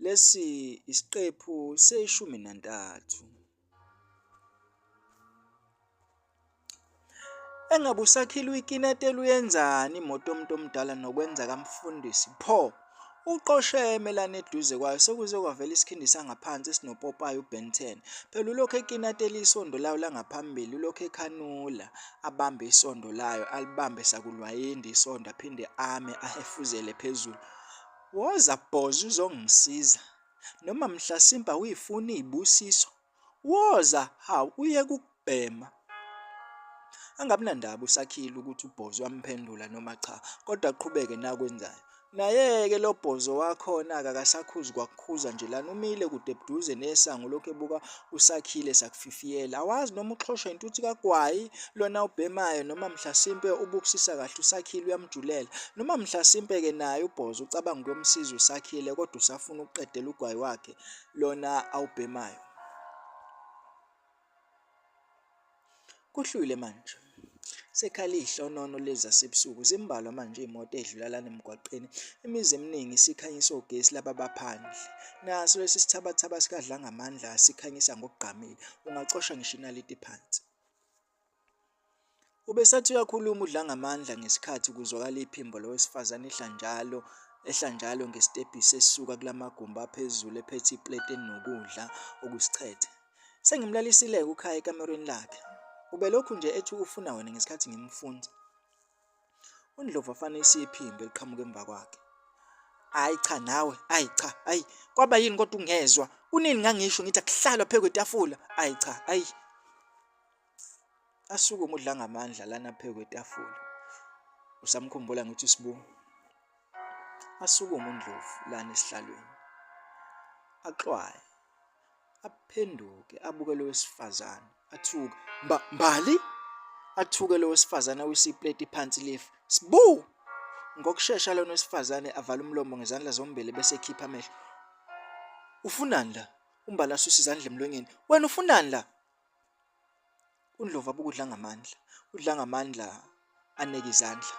Lesi isiqephu seshumi nantathu. Engabe uSakhile uyikinatela uyenzani imoto yomuntu omdala nokwenza kamfundisi pho? Uqosheme lana eduze kwayo sekuze kwavela isikhindi sangaphansi esinopopayi uBen 10. Phela ulokhu ekinatela isondo layo langaphambili ulokhu ekhanula abambe isondo layo alibambe sakulwayinde isondo aphinde ame ahefuzele phezulu. Woza Bhoza uzongisiza noma mhlasimpe awuyifuni iy'busiso Woza hawu uyeke ukubhema. Angabi nandaba uSakhile ukuthi uBhozo uyamphendula noma cha kodwa aqhubeke nakwenzayo. Naye-ke lo Bhozo wakhona-ke akasakhuzi kwakukhuza nje lana umile kude buduze nesango lokhu ebuka uSakhile sakufifiyela. Awazi noma uxhoshwa intuthu kagwayi lona ubhemayo noma mhlasimpe ubukusisa kahle uSakhile uyamjulela. Noma mhlasimpe-ke naye uBhozo ucabanga ukuyomsiza uSakhile kodwa usafuna ukuqedela ugwayi wakhe lona awubhemayo. Kuhlwile manje. Sekhala iy'hlonono lezi zasebusuku, zimbalwa manje iy'moto ey'dlula lana emgwaqeni. Imizi eminingi isikhanyisa ogesi laba abaphandle. Naso lesi sithabathaba sikaDlangamandla sikhanyisa ngokugqamile, ungacosha ngisho inaliti phansi. Ubesathi uyakhuluma uDlangamandla ngesikhathi kuzwakala iphimbo lowesifazane ehla njalo ehla njalo ngesitebhisi esuka kulamagumbi aphezulu ephethe ipleti elinokudla okusichithe. Sengimlalisile-ke uKhaya ekamerweni lakhe. Ubelokhu nje ethi ufuna wena ngesikhathi ngimfunza. UNdlovu afanise iphimbo eliqhamuka emva kwakhe. Hayi cha nawe, ayi cha, ayi kwaba yini kodwa ungezwa? Kunini ngangisho ngithi akuhlalwa phezu kwetafula? Ayi cha, ayi. Asukume uDlangamandla lana phezu kwetafula. Usamkhumbula ngithi uSibu? Asukume uNdlovu lana esihlalweni. Axwaye. Aphenduke abuke lo wesifazane. Athuke. Mba, Mbali? Athuke lo wesifazane awise ipleti phansi life. Sibu! Ngokushesha lona wesifazane avala umlomo ngezandla zombili bese ekhipha amehlo. Ufunani la? UMbali asuse izandla emlonyeni. Wena ufunani la? UNdlovu abuke uDlangamandla, uDlangamandla aneke izandla.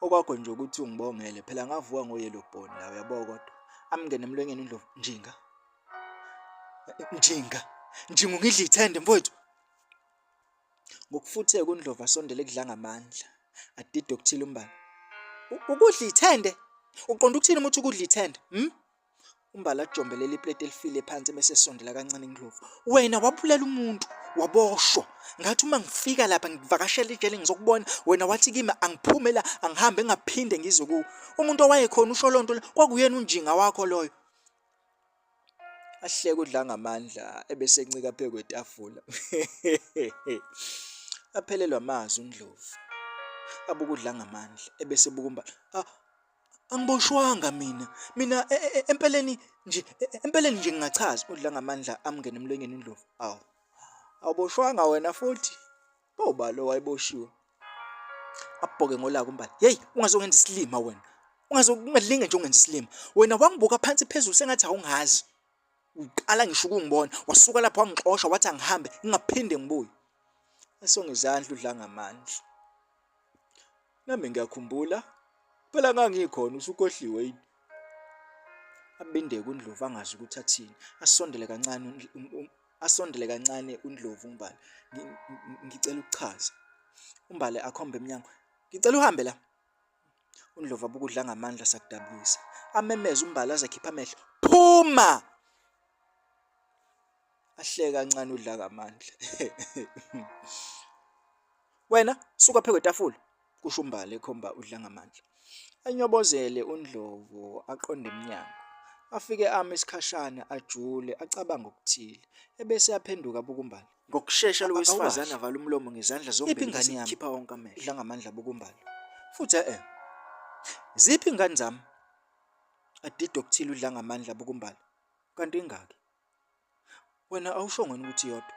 Okwakho nje ukuthi ungibongele phela ngavuka ngo-yellow bone la uyabo kodwa. Amngene emlonyeni uNdlovu, Njinga, Njinga, Njinga ungidla ithende mfowethu. Ngokufutheka uNdlovu asondele kuDlangamandla, adide okuthile uMbali. Ukudla ithende? Uqonda ukuthini uma uthi ukudla ithende? Hmm? UMbali ajombelela ipleti elifile phansi bese esondela kancane kuNdlovu. Wena wabulela umuntu, waboshwa. Ngathi uma ngifika lapha ngivakashela ijele ngizokubona, wena wathi kimi angiphume la, angihambe ngingaphinde ngize kuwe. Umuntu owayekhona usho lonto le, kwakuyena unjinga wakho loyo. Ahleke uDlangamandla ebese encika phezu kwetafula. Aphelelwa amazwi uNdlovu. Abuka uDlangamandla ebese ebuka uMbali. Ah, Angiboshwanga mina. Mina e, e, e, empeleni nje empeleni nje ngingachaza udla ngamandla amngene emlonyeni uNdlovu. Awu. Awuboshwanga wena futhi. Oba lo wayeboshiwe. Abhoke ngolaka uMbali. Hey, ungazongenza isilima wena. Ungazo ungalinge nje ungenza isilima. Wena wangibuka phansi phezulu sengathi awungazi. Uqala ngisho ukungibona, wasuka lapho wangixosha wathi angihambe ngingaphinde ngibuye. Esonga izandla udla ngamandla. Nami ngiyakhumbula phela ngangikhona usukhohliwe yini? Abindeke uNdlovu angazi ukuthi athini. Asondele kancane asondele kancane uNdlovu uMbali. Ngicela ukuchaza. UMbali akhombe emnyango. Ngicela uhambe la. UNdlovu abuka uDlangamandla sakudabukisa. Amemeze uMbali aze akhiphe amehlo. Phuma! Ahleke kancane uDlangamandla. Wena suka phezu kwetafula, kusho uMbali ekhomba uDlangamandla. Anyobozele uNdlovu aqonde emnyango. Afike ame isikhashana ajule acabange okuthile. Ebese aphenduka abuka uMbali. Ngokushesha lo wesifazane avala umlomo ngezandla zombili ingane yami khipha wonke amehlo. Dlangamandla abuka uMbali. Futhi e-e. Ziphi ingane zami? Adide okuthile uDlangamandla abuka uMbali. Kanti ingaki? Wena awushongo yini ukuthi iyodwa?